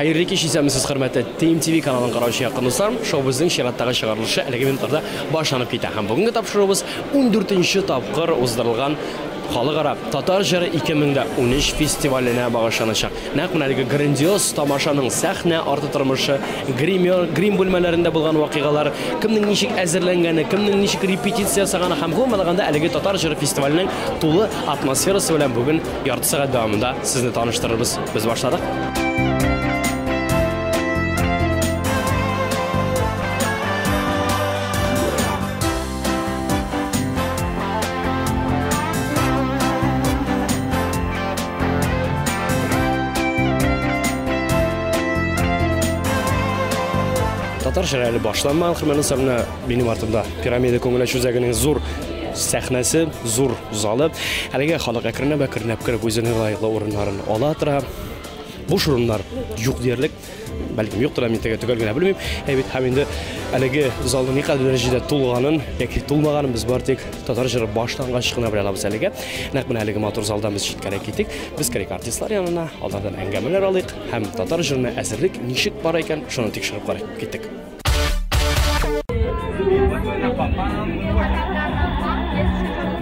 Хәерле кич, исәнмесез, хөрмәтле Team TV каналын караучы якын дусларым. Шоу-безнең чираттагы чыгарылышы әлеге минутларда башланып китә. Һәм бүгенге тапшыруыбыз 14 тапкыр уздырылган Халыкара татар җыры 2013 фестиваленә багышланачак. Нәкъ менә әлеге грандиоз тамашаның сәхнә арты тормышы, гример, грим бүлмәләрендә булган вакыйгалар, кемнең ничек әзерләнгәне, кемнең ничек репетиция ясаганы һәм гомумән алганда әлеге татар җыры фестиваленең тулы атмосферасы белән бүген ярты сәгать дәвамында сезне таныштырырбыз. Без башладык. Татар җыры әле башланмаган, хөрмәтле дуслар, менә минем артымда Пирамида күңел ачу үзәгенең зур сәхнәсе, зур залы. Әлегә халык әкренләп әкренләп кереп үзенең лаеклы урыннарын ала тора. Буш урыннар юк диярлек. Бәлкем юктыр, мин теге төгәл генә белмим. Әй бит, һәм инде әлеге залның никадәр дәрәҗәдә тулганын яки тулмаганын без бары тик татар җыры башлангач кына белә алабыз әлегә. Нәкъ менә әлеге матур залдан без читкәрәк китик. Без керик артистлар янына, алардан әңгәмәләр алыйк һәм татар җырына әзерлек ничек бара икән, шуны тикшереп карыйк. Киттек.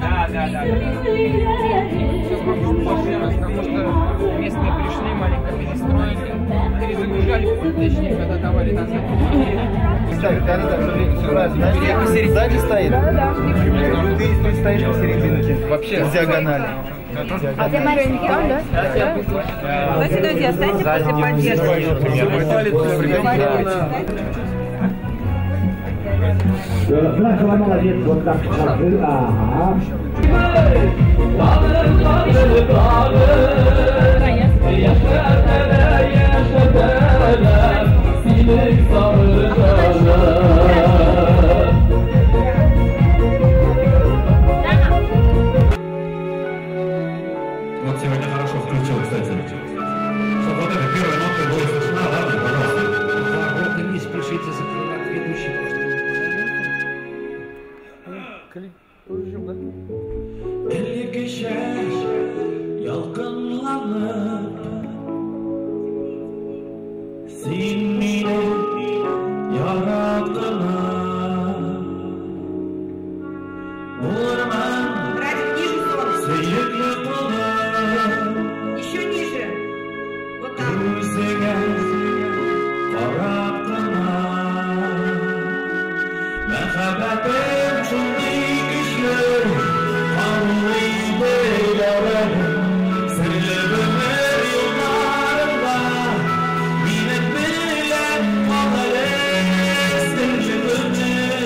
Да, да, да, да. Потому что местные пришли, маленько перестроили, перезагружали пульт, точнее, когда давали назад. Да, да, да, все сзади стоит. Да, да. Ты стоишь посерединке. Вообще. В диагонали. А где маленький там, да? Давайте, давайте, останьте после поддержки. Наша молодец, вот так. Ага. Вот сегодня хорошо включил, кстати. Чтобы вот эта первая нотка была слышна, ладно, пожалуйста. Ворота не спешите закрывать, ведущий может. Элеккечә ялкынланып, син мине яратканың булырмын Радик, ниже сон. сөекле кулым Еще ниже. Вот так. Күзеңә карап кына. Мәхәббәтем шундый көчле, канлы бәйләвен, серле гомер юлларында минем белән кал әле, серле гомер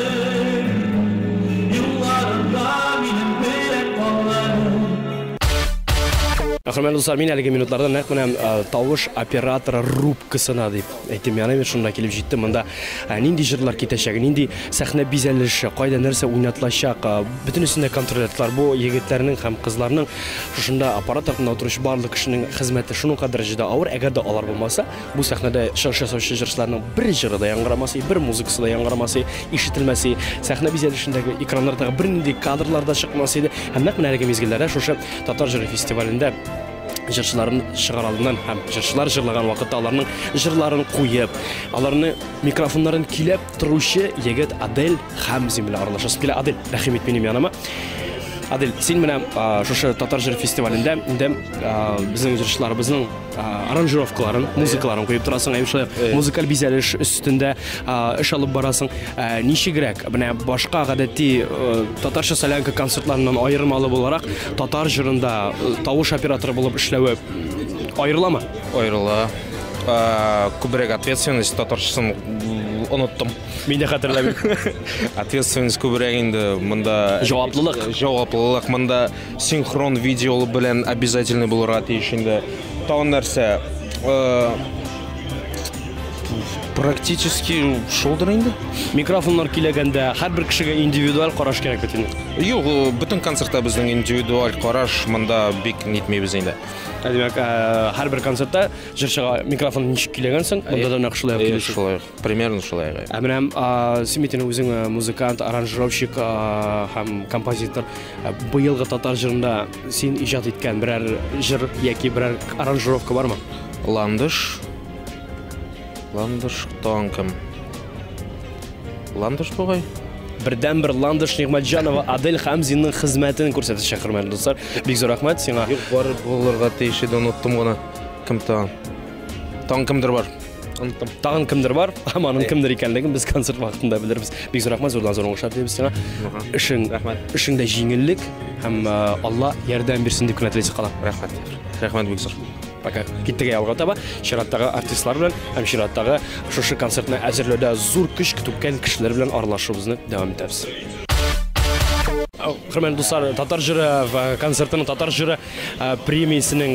юлларында минем белән кал әле. Хөрмәтле дуслар, мин әлеге минутларда нәкъ менә тавыш операторы рубкасына дип әйтим, яны мин шунда килеп җиттем. Монда нинди җырлар китәчәк, нинди сәхнә бизәлеше, кайда нәрсә уйнатылачак, бөтенесен дә контроль иттеләр. Бу егетләрнең һәм кызларның шушында аппарат артында утыручы барлык кешенең хезмәте шуның кадәр дәрәҗәдә авыр. Әгәр дә алар булмаса, бу сәхнәдә чыгыш ясаучы җырчыларның бер җыры да яңгырамас, бер музыкасы да яңгырамас, ишетелмәс, сәхнә бизәлешендәге экраннардагы бернинди кадрлар да чыкмас иде. Һәм нәкъ менә әлеге мизгелләрдә шушы татар җыры фестивалендә җырчыларын чыгар алдыннан һәм җырчылар җырлаган вакытта аларның җырларын куеп, аларны микрофоннарын көйләп торучы егет Адель Хамзин белән аралашасым килә. Адель, рәхим ит минем яныма. Адель, син менә шушы татар җыры фестивалендә инде безнең җырчыларыбызның аранжировкаларын, музыкаларын куеп торасың, әйе, шулай музыкаль бизәлеш өстендә эш алып барасың. Ничегрәк, менә башка гадәти татарча солянка концертларыннан аермалы буларак, татар җырында тавыш операторы булып эшләве аерыламы? Аерыла. Күбрәк ответственность, татарчасын оныттым. Мин дә хәтерләмим. Ответственность күбрәк инде монда. Җаваплылык. Җаваплылык монда синхрон видео белән обязательно булырга тиеш инде. Тагын нәрсә? Практически шулдыр инде. Микрофоннар килгәндә һәрбер кешегә индивидуаль караш кирәк бит инде. Юк, бөтен концертта безнең индивидуаль караш, монда бик нитмибез инде. Димәк, һәрбер концертта җырчыга микрофон ничек килгәнсең, монда да нәкъ шулай киләсең. Шулай, примерно шулай. Ә менә син бит инде үзең музыкант, аранжировщик һәм композитор. Быелгы татар җырында син иҗат иткән берәр җыр яки берәр аранжировка бармы? Ландыш. Ландыш тагын кем? Ландыш бугай. Бердәнбер Ландыш Нигъмәтҗанова Адель Хамзинның хезмәтен күрсәтәчәк, хөрмәтле дуслар. Бик зур рәхмәт сиңа. Юк, бар булырга тиеш иде, оныттым гына. Кем тагын? Тагын кемдер бар. Оныттым. Тагын кемдер бар, һәм аның кемдер икәнлеген без концерт вакытында белербез. Бик зур рәхмәт, зурдан зур уңышлар телибез сиңа. Эшең, Рәхмәт. Эшеңдә җиңеллек һәм Алла ярдәм бирсен дип кенә телисе кала. Рәхмәт. Рәхмәт бик зур. Пока. Киттек алга таба. Чираттагы артистлар белән һәм чираттагы шушы концертны әзерләүдә зур көч түккән кешеләр белән аралашуыбызны дәвам итәбез. Хөрмәтле дуслар, Татар җыры концертының, Татар җыры премиясенең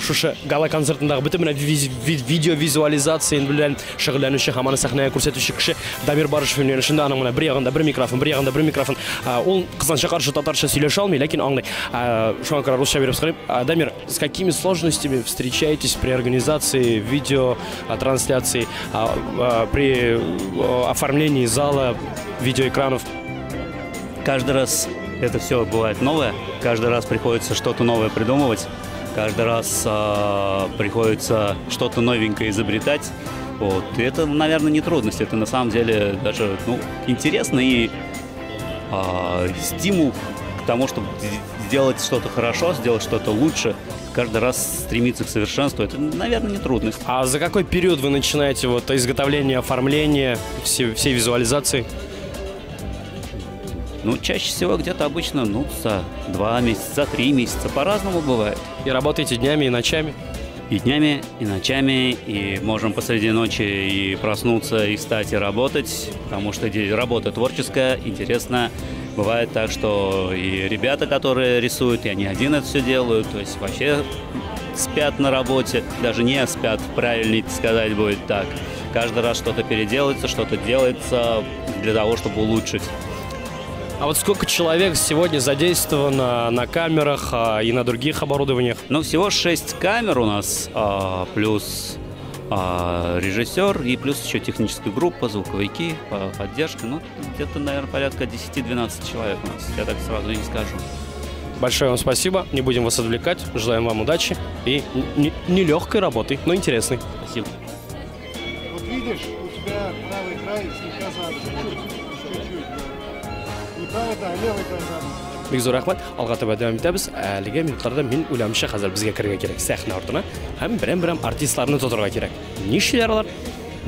шушы гала концертындагы бөтен менә видеовизуализация белән шөгыльләнүче һәм аны сәхнәгә күрсәтүче кеше Дамир Барышев юнәлешендә, аның менә бер ягында бер микрофон, бер ягында бер микрофон. Ул кызганычка каршы татарча сөйләшә алмый, ләкин аңлый. Шуңа күрә русча биреп сорыйм. Дамир, с какими сложностями встречаетесь при организации видеотрансляции, при оформлении зала видеоэкранов? Каждый раз это все бывает новое, каждый раз приходится что-то новое придумывать, каждый раз приходится что-то новенькое изобретать. Вот. И это, наверное, не трудность, это на самом деле даже, ну, интересно и стимул к тому, чтобы сделать что-то хорошо, сделать что-то лучше, каждый раз стремиться к совершенству, это, наверное, не трудность. А за какой период вы начинаете вот изготовление, оформление всей визуализации? Ну, чаще всего где-то обычно, ну, за 2 месяца, за 3 месяца, по-разному бывает. И работаете днями и ночами? И днями, и ночами, и можем посреди ночи и проснуться, и встать, и работать, потому что работа творческая, интересная. Бывает так, что и ребята, которые рисуют, и они один это все делают, то есть вообще спят на работе, даже не спят, правильнее сказать будет так. Каждый раз что-то переделывается, что-то делается для того, чтобы улучшить. А вот сколько человек сегодня задействовано на камерах и на других оборудованиях? Ну, всего 6 камер у нас, плюс режиссер и плюс еще техническая группа, звуковики, поддержка. Ну, где-то, наверное, порядка 10-12 человек у нас, я так сразу и не скажу. Большое вам спасибо, не будем вас отвлекать, желаем вам удачи и нелегкой работы, но интересной. Спасибо. Вот видишь, у тебя правый край слегка задан, чуть-чуть, да. Правый, да, левый край задан. Бик зур рәхмәт. Алга таба дәвам итәбез. Әлеге минутларда мин уйлавымча хәзер безгә керергә кирәк сәхнә артына һәм берәм-берәм артистларны тотырга кирәк. Нишлиләр алар?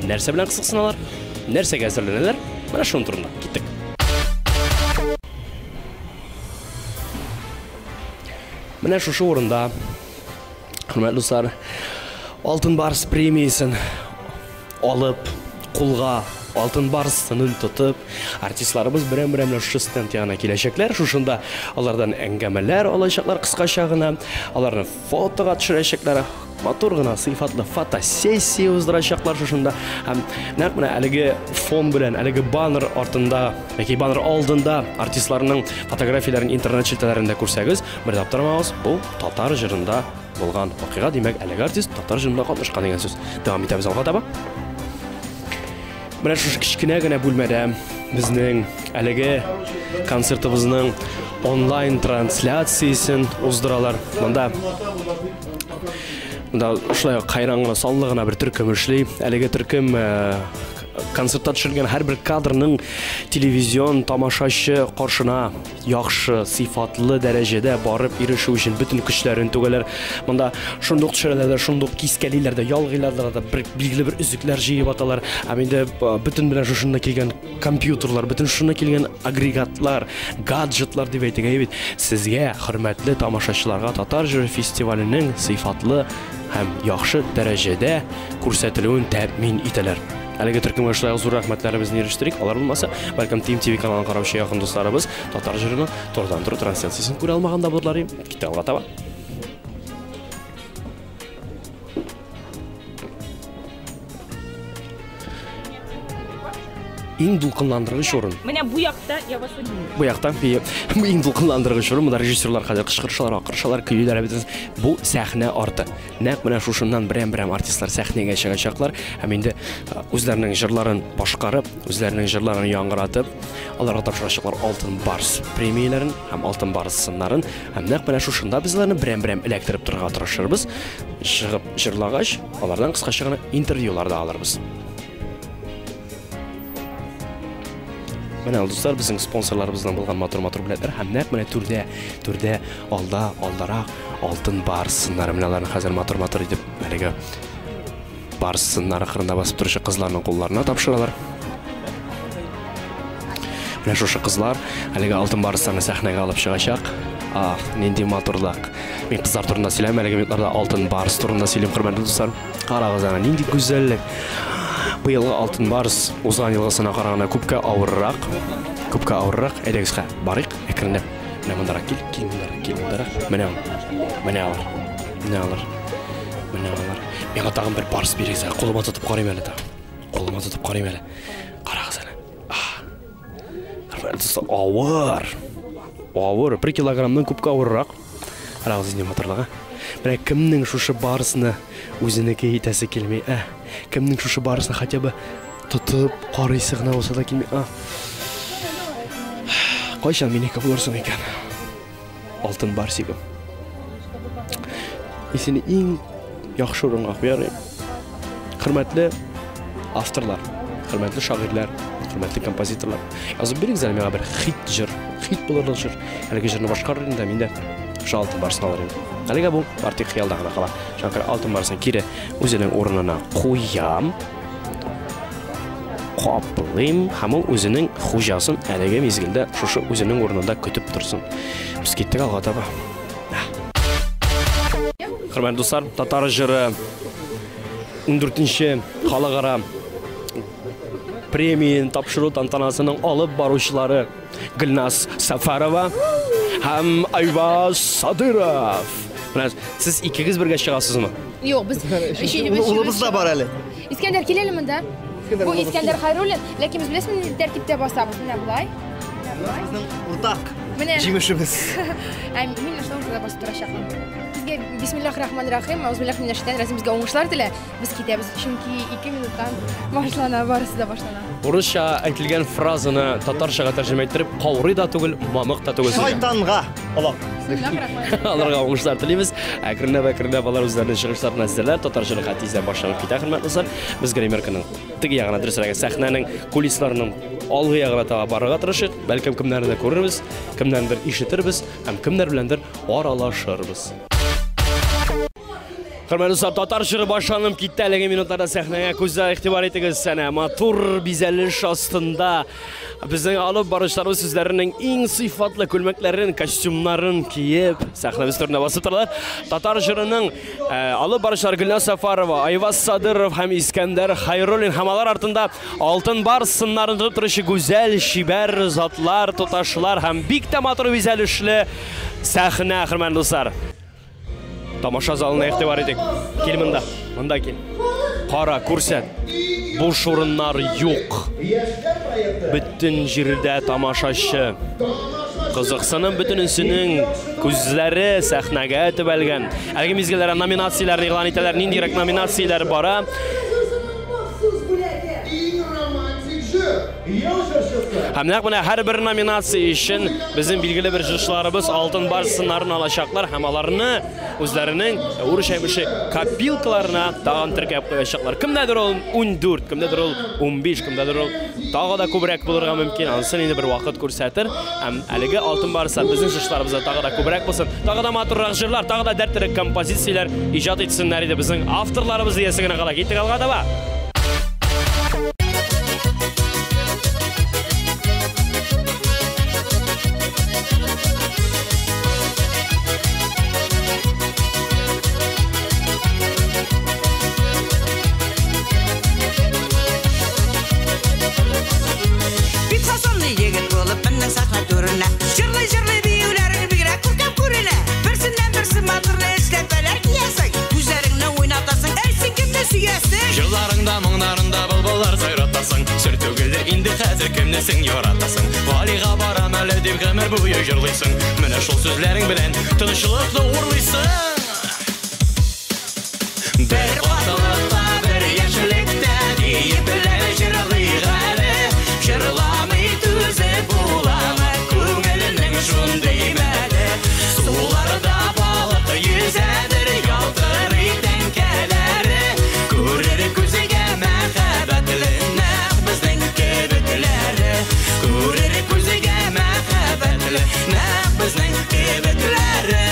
Нәрсә белән кызыксыналар? Нәрсәгә әзерләнәләр? Менә шуның турында. Киттек. Менә шушы урында, хөрмәтле дуслар, Алтын Барс премиясен алып, кулга Алтын Барс сынын тотып, артистларыбыз берәм-берәм шушы стенд янына киләчәкләр. Шушында алардан әңгәмәләр алачаклар кыскача гына, аларны фотога төшерәчәкләр, матур гына сыйфатлы фотосессия уздырачаклар шушында. Һәм нәкъ менә әлеге фон белән, әлеге баннер артында яки баннер алдында артистларның фотографияләрен интернет челтәрләрендә күрсәгез, бер дә аптырамагыз, бу татар җырында булган вакыйга, димәк, әлеге артист татар җырында катнашкан дигән сүз. Дәвам итәбез алга таба. Менә шушы кечкенә генә бүлмәдә безнең әлеге концертыбызның онлайн трансляциясен уздыралар. Монда шулай кайран гына, саллы гына бер төркем эшли. Әлеге төркем концертта төшерелгән һәрбер кадрның телевизион тамашачы каршына яхшы, сыйфатлы дәрәҗәдә барып ирешү өчен бөтен көчләрен түгәләр. Монда шундук төшерәләр дә, шундук кискәлиләр дә, ялгыйлар да, бер билгеле бер өзекләр җыеп аталар. Һәм инде бөтен белән шушында килгән компьютерлар, бөтен шушында килгән агрегатлар, гаджетлар дип әйтергә бит. Сезгә, хөрмәтле тамашачыларга, Татар җыры фестиваленең сыйфатлы һәм яхшы дәрәҗәдә күрсәтелүен тәэмин итәләр. Әлеге төркемгә шулай зур рәхмәтләребезне ирештерик. Алар булмаса, бәлкем Team TV каналын караучы якын дусларыбыз Татар җырының турыдан-туры трансляциясен күрә алмаган да булырлар. Китә алга таба. Иң дулкынландыргыч урын. Менә бу якта я вас удивлю. Бу якта иң дулкынландыргыч урын. Монда режиссерлар хәзер кычкырышалар, акырышалар, көйлиләр бит. Бу сәхнә арты. Нәкъ менә шушыннан берәм-берәм артистлар сәхнәгә чыгачаклар һәм инде үзләренең җырларын башкарып, үзләренең җырларын яңгыратып, Аларга тапшырачаклар Алтын Барс премияләрен һәм Алтын Барс сыннарын. Һәм нәкъ менә шушында без аларны берәм-берәм эләктереп торырга тырышырбыз. Чыгып җырлагач, алардан кыскача гына интервьюлар да алырбыз. Менә ул, дуслар, безнең спонсорларыбыздан булган матур-матур бүләкләр һәм нәкъ менә түрдә, түрдә, алда, алдарак Алтын Барс сыннары. Менә аларны хәзер матур-матур итеп әлеге Барс сыннары кырында басып торучы кызларның кулларына тапшыралар. Менә шушы кызлар әлеге Алтын Барсларны сәхнәгә алып чыгачак. Ах, нинди матурлык. Мин кызлар турында сөйләмим, әлеге минутларда Алтын Барс турында сөйлим, хөрмәтле дуслар. Карагыз аны, нинди гүзәллек. Быелгы Алтын Барс узган елгысына караганда күпкә авыррак. Күпкә авыррак. Әйдәгез, хә, барыйк, әкренләп. Менә мондарак кил, кил мондарак, кил мондарак. Менә ул. Менә алар. Менә алар. Менә алар. Миңа тагын бер барс бирегез әле. Кулыма тотып карыйм әле тагын. Кулыма тотып карыйм әле. Карагыз әле. Хөрмәтле авыр. Авыр. 1 килограммнан күпкә авыррак. Карагыз инде матурлыгы. Менә кемнең шушы барсны үзенеке итәсе килми, ә? Кемнең шушы барсны хотя бы тотып карыйсы гына булса да килми, а? Кайчан минеке булырсың икән? Алтын барсигым. Мин сине иң яхшы урынга куяр идем. Хөрмәтле авторлар, хөрмәтле шагыйрьләр, хөрмәтле композиторлар. Язып бирегез әле миңа бер хит җыр, хит булырлык җыр. Әлеге җырны башкарыр идем дә мин дә шул алтын барсын алыр идем. Әлегә бу бар тик хыялда гына кала. Шуңа күрә алтын барсын кире үзенең урынына куям. Каплыйм һәм ул үзенең хуҗасын әлеге мизгелдә шушы үзенең урынында көтеп торсын. Без киттек алга таба. Хөрмәтле дуслар, татар җыры 14-нче халыкара премияен тапшыру тантанасының алып баручылары Гөлназ Сафарова һәм Айваз Садыров. Менә сез икегез бергә чыгасызмы? Юк, без Улыбыз да бар әле. Искәндәр, кил әле монда. Бу Искәндәр Хайруллин, ләкин без беләсезме нинди тәртиптә басабыз? Менә болай. Безнең уртак Менә җимешебез. Ә мин шул уртада басып торачакмын. Безгә бисмиллахир рахманир рахим, аузубиллахи минәш шайтанир раҗим, безгә уңышлар телә. Без китәбез, чөнки 2 минуттан башлана, барысы да башлана. Урысча әйтелгән фразаны татарчага тәрҗемә иттереп, каурый да түгел, мамык та түгел. Шайтанга олак. Аларга уңышлар телибез. Әкренләп-әкренләп алар үзләренең чыгышларын әзерләр. Татар җыры тиздән башланып китә, хөрмәтле дуслар. Без гримерканың теге ягына, дөресрәге, сәхнәнең кулисларының алгы ягына таба барырга тырышыйк. Бәлкем кемнәрне күрербез, кемнәрнедер ишетербез һәм кемнәр беләндер аралашырбыз. Хөрмәтле дуслар, татар җыры башланып китте. Әлеге минутларда сәхнәгә күзләр игътибар итегез. Әнә матур бизәлеш астында безнең алып баручыларыбыз үзләренең иң сыйфатлы күлмәкләрен, костюмнарын киеп, сәхнәбез түренә басып торалар. Татар җырының алып баручылар Гөлназ Сафарова, Айваз Садыров һәм Искәндәр Хайруллин һәм алар артында Алтын Барс сыннарын тотып торучы гүзәл, чибәр затлар, туташлар һәм бик тә матур бизәлешле сәхнә, хөрмәтле дуслар. Тамаша залына игътибар итик. Кил монда, монда кил. Кара, күрсәт. Буш урыннар юк. Бөтен җирдә тамашачы. Кызыксынып бөтенесенең күзләре сәхнәгә төбәлгән. Әлеге мизгелләрдә номинацияләрне игълан итәләр. Ниндирәк номинацияләр бара? Һәм нәкъ менә һәрбер номинация өчен безнең билгеле бер җырчыларыбыз Алтын Барс сыннарын алачаклар һәм аларны үзләренең урысча әйтмешли копилкаларына тагын теркәп куячаклар. Кемдәдер ул 14, кемдәдер ул 15, кемдәдер ул тагы да күбрәк булырга мөмкин. Анысын инде бер вакыт күрсәтер. Һәм әлеге Алтын Барслар безнең җырчыларыбызда тагы да күбрәк булсын, тагы да матуррак җырлар, тагы да дәртлерәк композицияләр иҗат итсеннәр иде безнең авторларыбыз диясе генә кала. Киттек алга таба. Бик фасонлы егет булып меннең сәхнә түренә. Җырлый-җырлый биюләрең бигрәк күркәм күренә. Берсеннән-берсе матурлы эшләпәләр киясең, күзләреңне уйнатасың. Әй, син кемне сөясең? Җырларыңда, моңнарында былбыллар сайратасың. Сер түгелдер инде хәзер кемне син яратасың. Галига барам әле дип гомер буе җырлыйсың. Менә шул сүзләрең белән тынычлыкны урлыйсың. Бер катылыкта, бер яшьлектә диеп белә җырлыйк әле. Җырламый түзеп мәхәббәтле, нәкъ безнең кебекләре.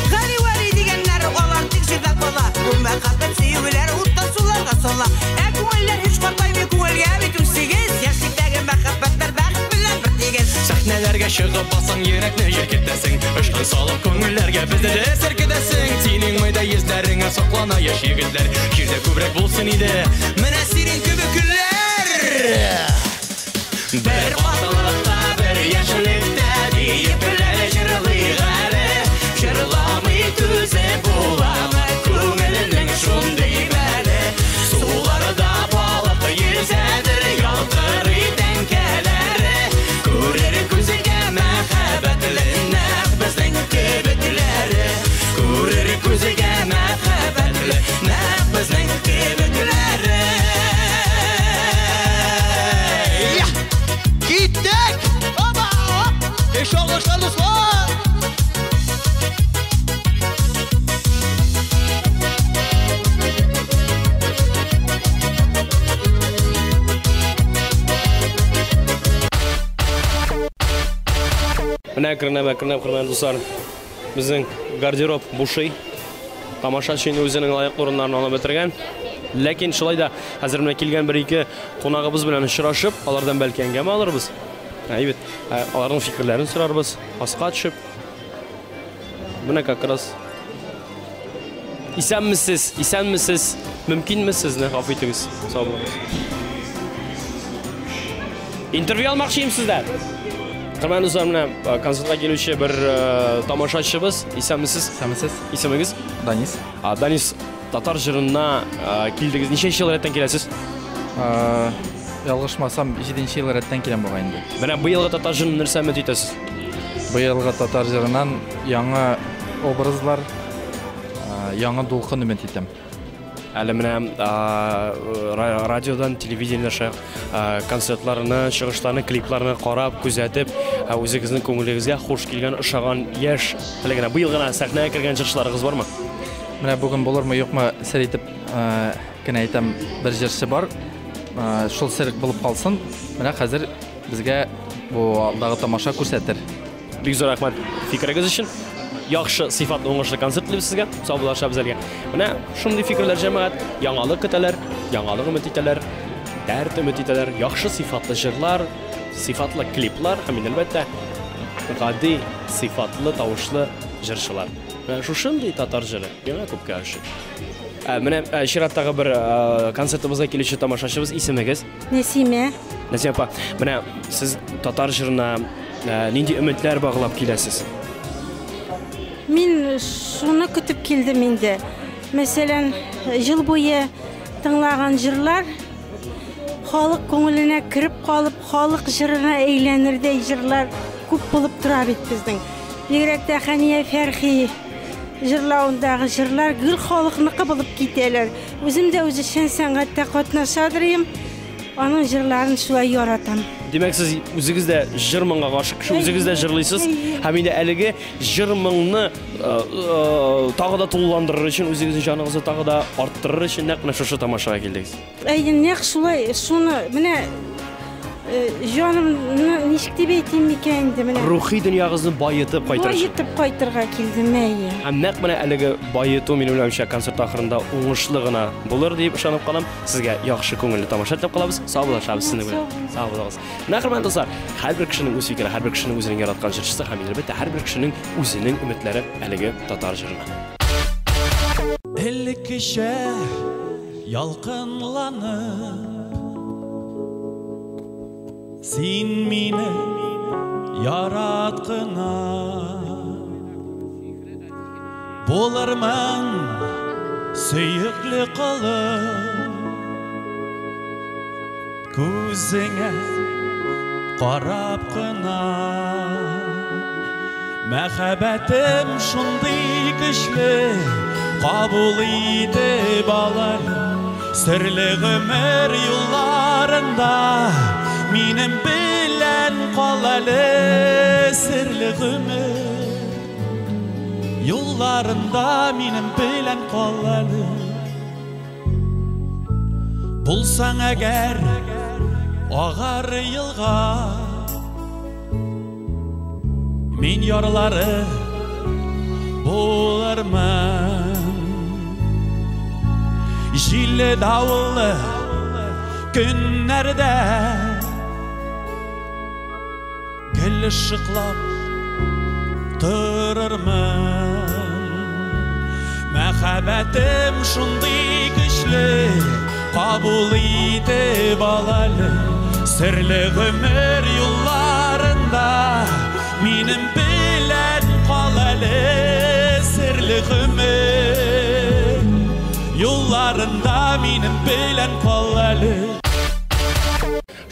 Гали Вәли дигәннәр алар тик җырда кала. Бу мәхәббәт сөюләр уттан суларга сала. Ә күңелләр һич картаймый, күңелгә бит 18 яшьлектәге мәхәббәтләр бәхет белән бер тигез. Сәхнәләргә чыгып бассаң, йөрәкне җилкетәсең. Очкын салып күңелләргә безне дә селкетәсең. Синең майда йөзләреңә соклана яшь егетләр. Җирдә күбрәк булсын иде менә синең кебек көннәр. Бер батырлыкта, бер яшьлектә диеп белән җырлыйк әле. Җырламый түзеп буламы күңеленең шундый мәле. Суларда балык йөзәдер, ялтырый тәңкәләре. Күрер күзгә мәхәббәтле, нәкъ безнең кебекләре. Күрер күзгә мәхәббәтле, нәкъ безнең кебекләре. Киттек! Опа! Эш алгышлар, дуслар! Менә әкренләп-әкренләп, хөрмәтле дуслар, безнең гардероб бушый. Тамашачы инде үзенең лаеклы урыннарын алып бетергән. Ләкин шулай да хәзер менә килгән бер-ике кунагыбыз белән очрашып, алардан бәлки әңгәмә алырбыз. Әйбәт, аларның фикерләрен сорарбыз, аска төшеп. Менә как раз. Исәнмесез, исәнмесез, мөмкинме сезне гафу итегез? Сау булыгыз. Интервью алмакчы идем сездән. Хөрмәтле дуслар, менә концертка килүче бер тамашачыбыз. Исәнмесез? Исәнмесез. Исемегез? Данис. Данис, татар җырына килдегез. Ничәнче ел рәттән киләсез? Ялгышмасам, 7 ел рәттән киләм бугай инде. Менә быелгы татар җырын нәрсә өмет итәсез? Быелгы татар җырыннан яңа образлар, яңа дулкын өмет итәм. Әле менә радиодан, телевидениедән аша концертларны, чыгышларны, клипларны карап, күзәтеп, үзегезнең күңелегезгә хуш килгән, ошаган яшь, әле генә быел гына сәхнәгә кергән җырчыларыгыз бармы? Менә бүген булырмы, юкмы, сер итеп кенә әйтәм, бер җырчы бар. Шул сер булып калсын. Менә хәзер безгә бу алдагы тамаша күрсәтер. Бик зур рәхмәт фикерегез өчен. Яхшы, сыйфатлы, уңышлы концерт телибез сезгә. Сау булашабыз әлегә. Менә шундый фикерләр, җәмәгать, яңалык көтәләр, яңалык өмет итәләр, дәрт өмет итәләр, яхшы сыйфатлы җырлар, сыйфатлы клиплар һәм инде, әлбәттә, гади, сыйфатлы тавышлы җырчылар. Менә шушындый татар җыры миңа күпкә ошый. Менә чираттагы бер концертыбызга килүче тамашачыбыз, исемегез? Нәсимә. Нәсимә апа, менә сез татар җырына нинди өметләр баглап киләсез? Мин шуны көтеп килдем инде. Мәсәлән, ел буе тыңлаган җырлар халык күңеленә кереп калып, халык җырына әйләнердәй җырлар күп булып тора бит безнең. Бигрәк тә Хәния Фәрхи җырлавындагы җырлар гел халыкныкы булып китәләр. Үзем дә үзешчән сәнгатьтә катнашадыр идем. Аның җырларын шулай яратам. Димәк, сез үзегез дә җыр моңга гашык кеше, үзегез дә җырлыйсыз. Һәм инде әлеге җыр моңны тагы да тулыландырыр өчен, үзегезнең җаныгызны тагы да арттырыр өчен нәкъ менә шушы тамашага килдегез. Әйе, нәкъ шулай, шуны менә җанымны ничек дип әйтим микән инде менә. Рухи дөньягызны байытып кайтыр өчен. Байытып кайтырга килдем, әйе. Һәм нәкъ менә әлеге байыту, минем уйлавымча, концерт ахырында уңышлы гына булыр дип ышанып калам. Сезгә яхшы күңелле тамаша теләп калабыз. Сау булашабыз сезнең белән. Сау булыгыз. Менә, хөрмәтле дуслар, һәрбер кешенең үз фикере, һәрбер кешенең үзенең яраткан җырчысы һәм әлбәттә һәрбер кешенең үзенең өметләре әлеге татар җырына. Элеккечә ялкынланып син мине яраткына булырмын сөекле колым, күзеңә карап кына. Мәхәббәтем шундый көчле, кабул итеп алыр. Серле гомер юлларында минем белән кал әле, серле гомер юлларында минем белән кал әле. Булсаң әгәр агар елга, мин ярлары булырмын. Җилле давыллы көннәрдә гел ышыклап торырмын. Мәхәббәтем шундый көчле, кабул итеп ал әле. Серле гомер юлларында минем белән кал әле. Серле гомер юлларында минем белән кал әле.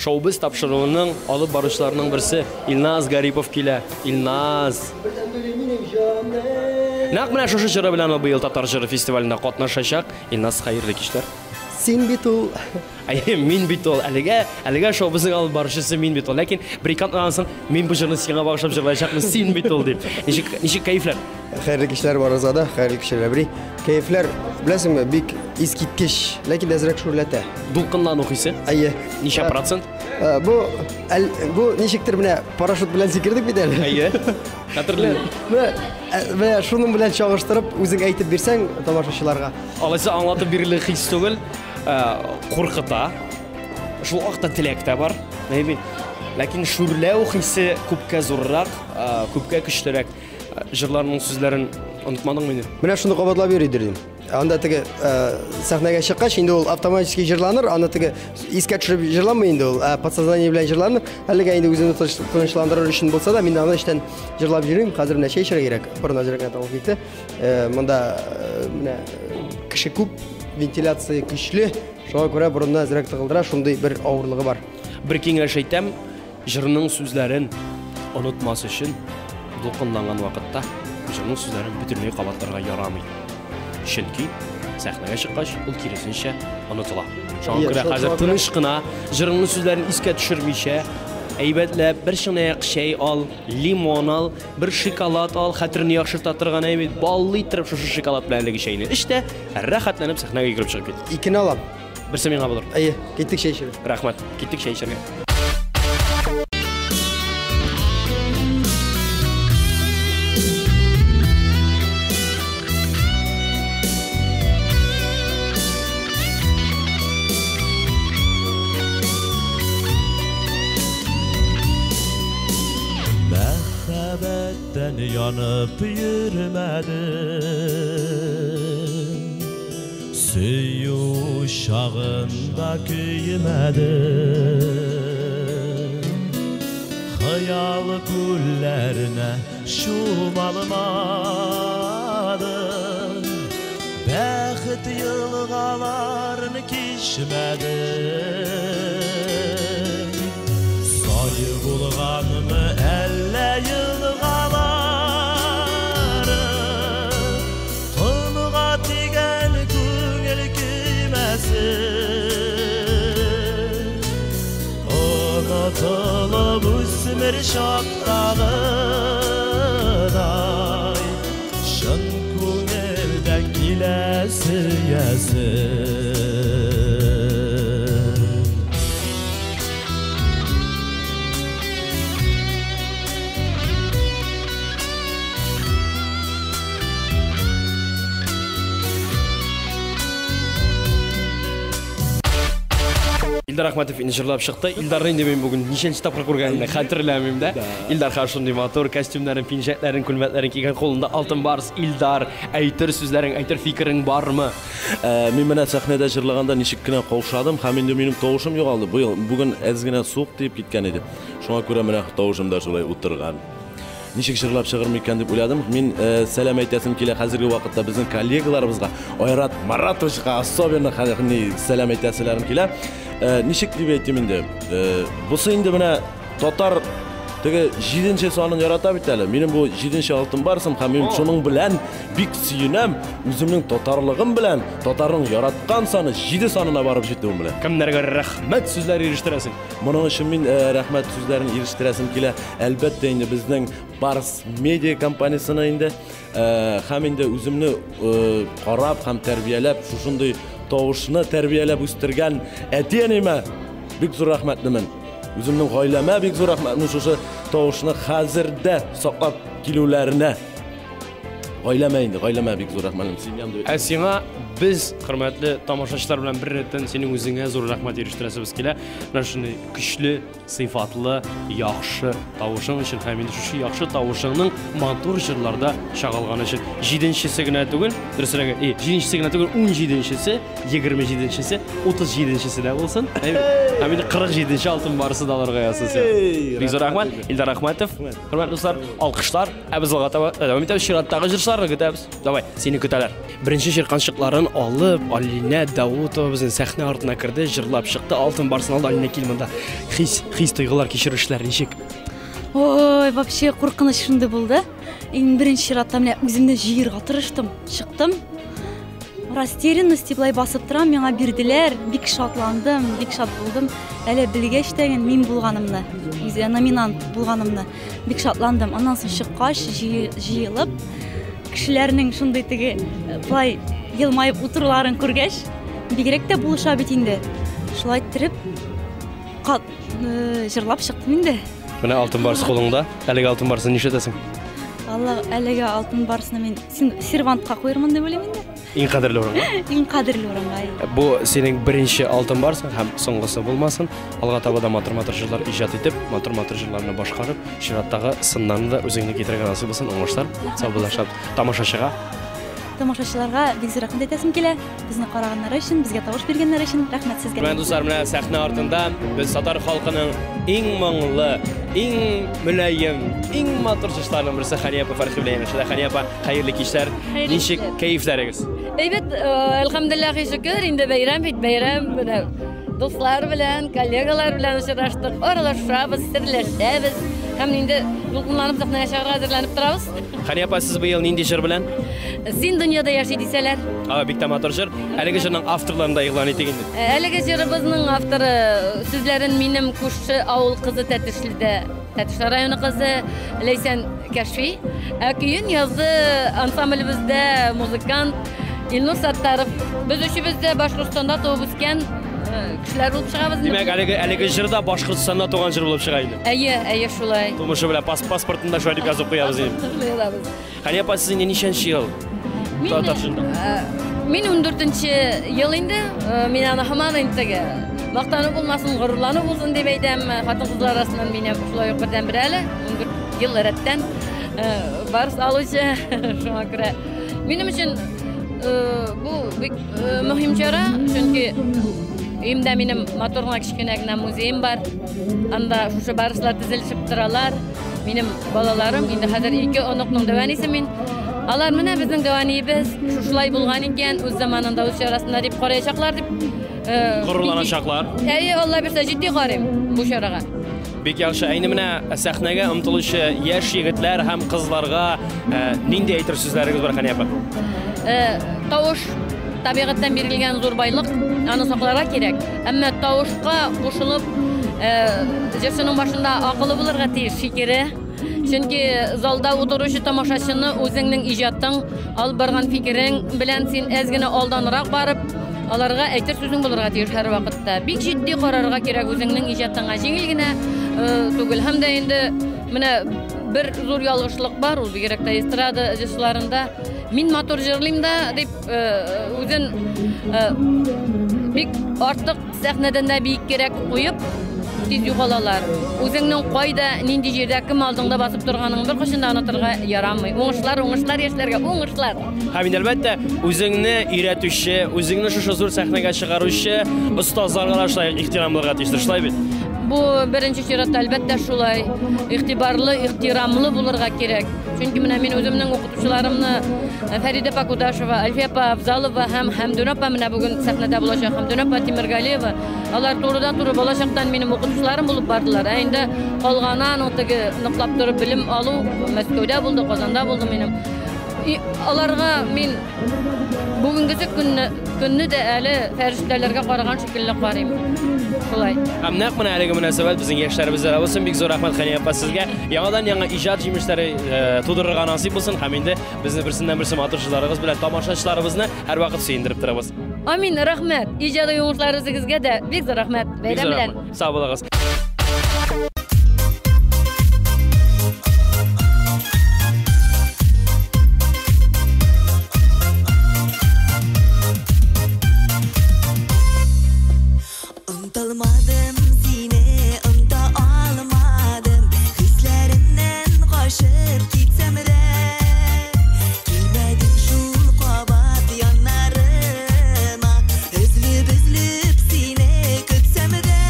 Шоу-біз тапшыруының алып баручыларының берсе Илназ Гарипов килә. Илназ. Нәкъ менә шушы җыры белән ул быел Татар җыры фестивалендә катнашачак. Илназ, хәерле кичләр. Син бит ул. Әйе, мин бит ул. Әлегә, әлегә шоу безнең алып баручысы мин бит ул. Ләкин бер ике атнадан соң мин бу җырны сиңа багышлап җырлаячакмын, син бит ул дип. Ничек, ничек кәефләр? Хәерле кичләр барыгызга да, хәерле кичләр, Әбри. Кәефләр, беләсеңме, бик искиткеч, ләкин әзрәк шүрләтә. Дулкынлану хисе? Әйе. Ничә процент? Бу, әл, бу ничектер менә парашют белән сикердек бит әле. Әйе. Хәтерле. Менә, менә шуның белән чагыштырып, үзең әйтеп бирсәң тамашачыларга. Алайса аңлатып бирерлек хис түгел, куркыта. Шул вакытта теләк тә бар. Әйе. Ләкин шүрләү хисе күпкә зуррак, күпкә көчлерәк. Җырларның сүзләрен онытмадыңмы инде? Менә шуны кабатлап йөридер дим. Анда теге сәхнәгә чыккач, инде ул автоматически җырланыр, аны теге искә төшереп җырламый инде ул, ә подсознание белән җырланыр. Әлегә инде үземне тынычландырыр өчен булса да, мин аны эчтән җырлап йөрим. Хәзер менә чәй эчәргә кирәк. Борын әзрәк кенә тавык китте. Монда менә кеше күп, вентиляция көчле. Шуңа күрә борынны әзрәк тыгылдыра, шундый бер авырлыгы бар. Бер киңәш әйтәм, җырның сүзләрен онытмас өчен дулкынланган вакытта җырның сүзләрен бөтенләй кабатларга ярамый. Чөнки сәхнәгә чыккач, ул киресенчә онытыла. Шуңа күрә хәзер тыныч кына җырыңның сүзләрен искә төшермичә, әйбәтләп бер чынаяк чәй ал, лимон ал, бер шоколад ал, хәтерне яхшырта торган әйбәт, баллы иттереп шушы шоколад белән әлеге чәйне эч тә, рәхәтләнеп сәхнәгә йөгереп чыгып кит. Икене алам. Берсе миңа булыр. Әйе, киттек чәй эчәргә. Рәхмәт, киттек чәй эчәргә. Мәхәббәттән янып йөрмәдем, сөю чагында көймәдем. Хыял күлләренә чумалмадым, бәхет елгаларын кичмәдем. Сай булганмы әллә елгалары, комга тигән күңел көймәсе. Онытылып үсмер чактагыдай, чын күңелдән килә сөясе. Илдар Әхмәтов инде җырлап чыкты. Илдарны инде мин бүген ничәнче тапкыр күргәнемне хәтерләмим дә. Илдар хәзер шундый матур костюмнарын, пинжәкләрен, күлмәкләрен кигән, кулында алтын барс. Илдар, әйтер сүзләрең, әйтер фикерең бармы? Мин менә сәхнәдә җырлаганда ничек кенә каушадым һәм инде минем тавышым югалды. Быел бүген әз генә суык тиеп киткән иде. Шуңа күрә менә тавышым да шулай утырган. Ничек җырлап чыгырмын икән дип уйладым. Мин сәлам әйтәсем килә хәзерге вакытта безнең коллегаларыбызга, Айрат Маратовичка особенно сәлам әйтәселәрем килә. Ничек дип әйтим инде? Бусы инде менә татар Теге җиденче санын ярата бит әле. Минем бу җиденче алтын барсым һәм мин шуның белән бик сөенәм. Үземнең татарлыгым белән татарның яраткан саны 7 санына барып җитүем белән. Кемнәргә рәхмәт сүзләре ирештерәсең? Моның өчен мин рәхмәт сүзләрен ирештерәсем килә. Әлбәттә инде безнең Барс Медиа компаниясенә инде һәм инде үземне карап һәм тәрбияләп шушындый тавышны тәрбияләп үстергән әти-әниемә бик зур рәхмәтлемен. Үземнең гаиләмә бик зур рәхмәтлемен шушы тавышны хәзер дә саклап килүләренә. Гаиләмә инде, гаиләмә бик зур рәхмәтлемен. Семьям дип. Ә сиңа без, хөрмәтле тамашачылар белән бер рәттән, синең үзеңә зур рәхмәт ирештерәсебез килә. Менә шундый көчле, сыйфатлы, яхшы тавышың өчен һәм инде шушы яхшы тавышыңның матур җырларда чагылганы өчен. Җиденчесе генә түгел, дөресрәге, и, җиденчесе генә түгел, унҗиденчесе, 27-нчесе, 37-нчесе дә булсын. Һәм инде 47-нче алтын барысы да аларга язсын сиңа. Бик зур рәхмәт, Илдар Әхмәтов. Хөрмәтле дуслар, алкышлар. Ә без алга таба дәвам итәбез. Чираттагы җырчыларны көтәбез. Давай, сине көтәләр. Беренче чирканчыкларын алып, Алинә Даутова безнең сәхнә артына керде, җырлап чыкты. Алтын барсын алды. Алинә, кил монда. Хис, хис тойгылар, кичерешләр ничек? Ой, вообще куркыныч шундый булды. Иң беренче чиратта менә үземне җыерга тырыштым. Чыктым. Растерянности былай басып торам, миңа бирделәр, бик шатландым, бик шат булдым. Әле белгәч тә мин булганымны, үзе номинант булганымны бик шатландым. Аннан соң чыккач, җыелып, кешеләрнең шундый теге былай елмаеп утыруларын күргәч, бигрәк тә булыша бит инде. Шулай иттереп, җырлап чыктым инде. Менә алтын барс кулыңда. Әлеге алтын барсын нишләтәсең? Алла, әлеге алтын барсны мин сервантка куермын дип уйлыйм инде. Иң кадерле урынга. Иң кадерле урынга. Бу синең беренче алтын барсың һәм соңгысы булмасын. Алга таба да матур-матур җырлар иҗат итеп, матур-матур җырларны башкарып, чираттагы сыннарны да үзеңне китерергә насыйп булсын. Уңышлар. Саубуллашабыз. Тамашачыга. Тамашачыларга бик зур рәхмәт әйтәсем килә. Безне караганнары өчен, безгә тавыш биргәннәре өчен рәхмәт сезгә. Менә дуслар, менә сәхнә артында без татар халкының иң моңлы, иң мөлаем, иң матур җырчыларының берсе Хәния апа Фәрхи белән янәшәдә. Хәния апа, хәерле кичләр. Ничек кәефләрегез? Әйбәт, әлхәмдулиллаһи шөкер, инде бәйрәм бит, бәйрәм менә дуслар белән, коллегалар белән очраштык, аралашабыз, серләшәбез һәм инде дулкынланып сәхнәгә чыгарга әзерләнеп торабыз. Хәния апа, сез быел нинди җыр белән? Син дөньяда яши дисәләр. А, бик тә матур җыр. Әлеге җырның авторларын да игълан итик инде. Әлеге җырыбызның авторы сүзләрен минем күрше авыл кызы Тәтешледә, Тәтешле районы кызы Ләйсән Кәшфи. Ә көен язды ансамблебездә музыкант Илнур Саттаров. Без өчебез дә Башкортстанда туып үскән кешеләр булып чыгабыз. Димәк, әлеге әлеге җыр да Башкортстанда туган җыр булып чыга инде. Әйе, әйе шулай. Тумышы белән паспортында шулай дип язып куябыз инде. Шулай язабыз. Хәния апа, сез инде ничәнче ел татар җырында? Мин 14нче ел инде. Мин аны һаман инде теге мактану булмасын, горурлану булсын дип әйтәм. Хатын-кызлар арасыннан минем шулай ук бердәнбер әле 14 ел рәттән барс алучы. Шуңа күрә минем өчен бу бик мөһим чара, чөнки өемдә минем матур гына кечкенә генә музеем бар. Анда шушы барслар тезелешеп торалар. Минем балаларым, инде хәзер ике оныкның дәү әнисе мин. Алар менә безнең дәү әниебез шушылай булган икән, үз заманында, үз чарасында дип караячаклар дип. Горурланачаклар. Әйе, Алла бирсә, җитди карыйм бу чарага. Бик яхшы. Ә инде менә сәхнәгә омтылучы яшь егетләр һәм кызларга нинди әйтер сүзләрегез бар, Хәния апа? Тавыш табигатьтән бирелгән зур байлык, аны сакларга кирәк. Әмма тавышка кушылып, җырчының башында акылы булырга тиеш, фикере. Чөнки залда утыручы тамашачыны үзеңнең иҗатың, алып барган фикерең белән син әз генә алданрак барып, аларга әйтер сүзең булырга тиеш һәрвакытта. Бик җитди карарга кирәк үзеңнең иҗатыңа. Җиңел генә түгел. Һәм дә инде менә бер зур ялгышлык бар, ул бигрәк тә эстрада җырчыларында. Мин матур җырлыйм да дип үзен бик артык сәхнәдән дә биеккәрәк куеп, тиз югалалар. Үзеңнең кайда, нинди җирдә, кем алдыңда басып торганыңны беркайчан да онытырга ярамый. Уңышлар, уңышлар яшьләргә, уңышлар! Һәм инде, әлбәттә, үзеңне өйрәтүче, үзеңне шушы зур сәхнәгә чыгаручы остазларга да шулай ихтирам булырга тиештер, шулай бит? Бу беренче чиратта, әлбәттә, шулай. Игътибарлы, ихтирамлы булырга кирәк. Чөнки менә мин үземнең укытучыларымны Фәридә апа Кудашева, Әлфия апа Авзалова һәм Хәмдүн апа менә бүген сәхнәдә булачак Хәмдүн апа Тимергалиева. Алар турыдан-туры балачактан минем укытучыларым булып бардылар. Ә инде калганы аның теге ныклап торып белем алу Мәскәүдә булды, Казанда булды минем. И аларга мин бүгенгесе көнне, көнне дә әле фәрештәләргә караган шикелле карыйм. Шулай. Һәм нәкъ менә әлеге мөнәсәбәт безнең яшьләребездә дә булсын. Бик зур рәхмәт, Хәния апа, сезгә. Яңадан-яңа иҗат җимешләре э, тудырырга насыйп булсын һәм инде безне берсеннән-берсе матур җырларыгыз белән тамашачыларыбызны һәрвакыт сөендереп торыгыз. Амин, рәхмәт. Иҗади уңышлар үзегезгә дә. Бик зур рәхмәт. Бәйрәм белән. Сау булыгыз. Онталмадым сине, онта алмадым, Хисләремнән качып китсәм дә, Килмәдең шул кабат яннарыма, Өзелеп-өзелеп сине көтсәм дә.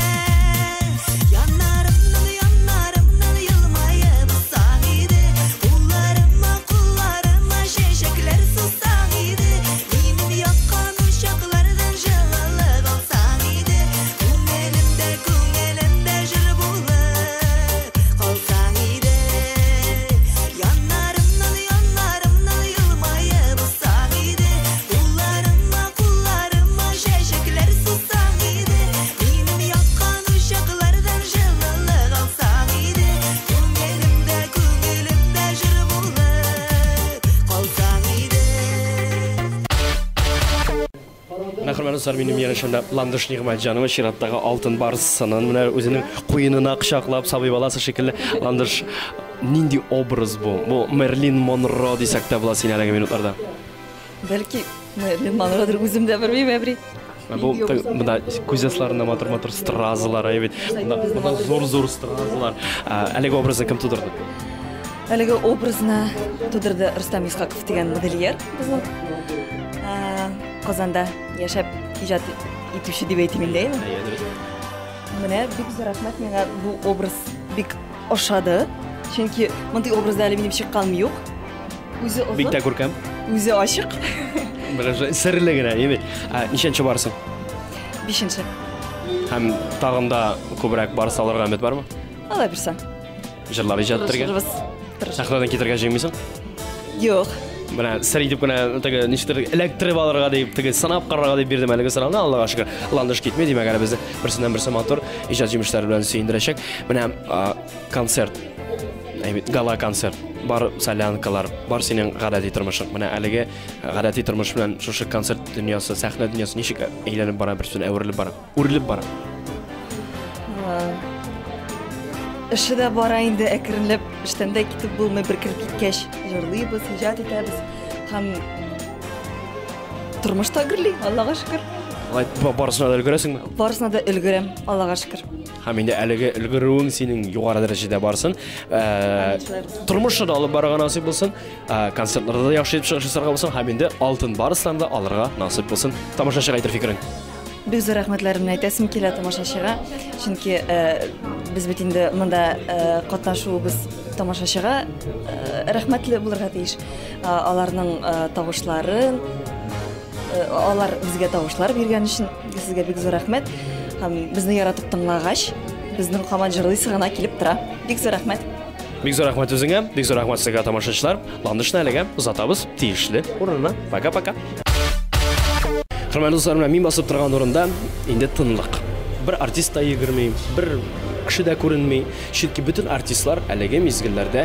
Яннарымнан, яннарымнан елмаеп узсаң иде, Кулларыма, кулларыма чәчәкләр сузсаң иде, Минем яккан учаклардан җылылык алсаң иде, Күңелемдә, күңелемдә җыр булып калсаң иде. Яннарымнан, яннарымнан елмаеп узсаң иде, Кулларыма, кулларыма чәчәкләр сузсаң иде, Минем яккан учаклардан җылылык алсаң иде, Күңелемдә, күңелемдә җыр булып калсаң иде. Менә, хөрмәтле дуслар, минем янәшәмдә Ландыш Нигъмәтҗанова чираттагы алтын барс сынын менә үзенең куенына кочаклап, сабый баласы шикелле. Ландыш, нинди образ бу? Бу Мерлин Монро дисәк тә була син әлеге минутларда. Бәлки Мерлин Монродыр, үзем дә белмим, Әбри. Бу монда күз ясларында матур-матур стразалар, әйе бит. Монда зур-зур стразалар. Әлеге образны кем тудырды? Әлеге образны тудырды Рөстәм Исхаков дигән модельер безнең. Казанда яшәп иҗат итүче дип әйтим инде, әйеме? Әйе, дөрес. Менә бик зур рәхмәт, миңа бу образ бик ошады. Чөнки мондый образда әле минем чыкканым юк. Үзе озын. Бик тә күркәм. Үзе ачык. Менә шулай серле генә, әйеме? Ничәнче барсың? Бишенче. Һәм тагын да күбрәк барс алырга өмет бармы? Алла бирсә. Җырлар иҗат итәргә? Тырышырбыз. Тырышырбыз. Сәхнәдән китәргә җыенмыйсың? Юк. Менә сер итеп кенә теге ничектер эләктереп алырга дип, теге сынап карарга дип бирдем әлеге сорауны. Аллага шөкер, Ландыш китми, димәк, әле безне берсеннән-берсе матур иҗат җимешләре белән сөендерәчәк. Менә концерт, әйбит, гала-концерт, бар солянкалар, бар синең гадәти тормышың. Менә әлеге гадәти тормыш белән шушы концерт дөньясы, сәхнә дөньясы ничек әйләнеп бара, берсен әверелеп бара, үрелеп бара? Эше дә бара инде әкренләп, эштән дә китеп булмый, бер кереп киткәч, җырлыйбыз, иҗат итәбез һәм тормыш та гөрли, Аллага шөкер. Алай барысына да өлгерәсеңме? Барысына да өлгерәм, Аллага шөкер. Һәм инде әлеге өлгерүең синең югары дәрәҗәдә барсын. Тормышны да алып барырга насыйп булсын, концертларда да яхшы итеп чыгыш ясарга булсын һәм инде алтын барсларны да алырга насыйп булсын. Тамашачыга әйтер фикерең? Бик зур рәхмәтләремне әйтәсем килә тамашачыга, чөнки без бит инде монда катнашуыбыз тамашачыга рәхмәтле булырга тиеш. Аларның тавышларын, алар безгә тавышлар биргән өчен сезгә бик зур рәхмәт. Һәм безне яратып тыңлагач, безнең һаман җырлыйсы гына килеп тора. Бик зур рәхмәт. Бик зур рәхмәт үзеңә, бик зур рәхмәт сезгә, тамашачылар. Ландышны әлегә озатабыз тиешле урынына. Пока-пока. Хөрмәтле дуслар, менә мин басып торган урында инде тынлык. Бер артист та йөгерми, бер кеше дә күренми. Чөнки бөтен артистлар әлеге мизгелләрдә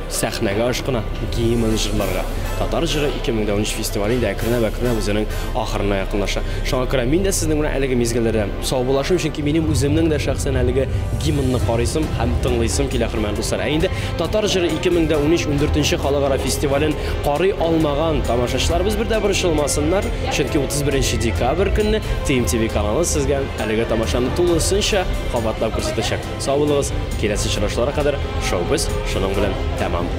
сәхнәгә ашкына, гимн җырларга. Татар җыры 2013 фестивале инде әкренләп-әкренләп үзенең ахырына якынлаша. Шуңа күрә мин дә сезнең белән әлеге мизгелләрдә саубуллашыйм, чөнки минем үземнең дә шәхсән әлеге гимнны карыйсым һәм тыңлыйсым килә, хөрмәтле дуслар. Ә инде Татар җыры 2013-14 халыкара фестивален карый алмаган тамашачыларыбыз бер дә борчылмасыннар, чөнки 31 декабрь көнне TMTV каналы сезгә әлеге тамашаны тулысынча кабатлап күрсәтәчәк. Сау булыгыз, киләсе очрашуларга кадәр шоу-без шуның белән тәмам.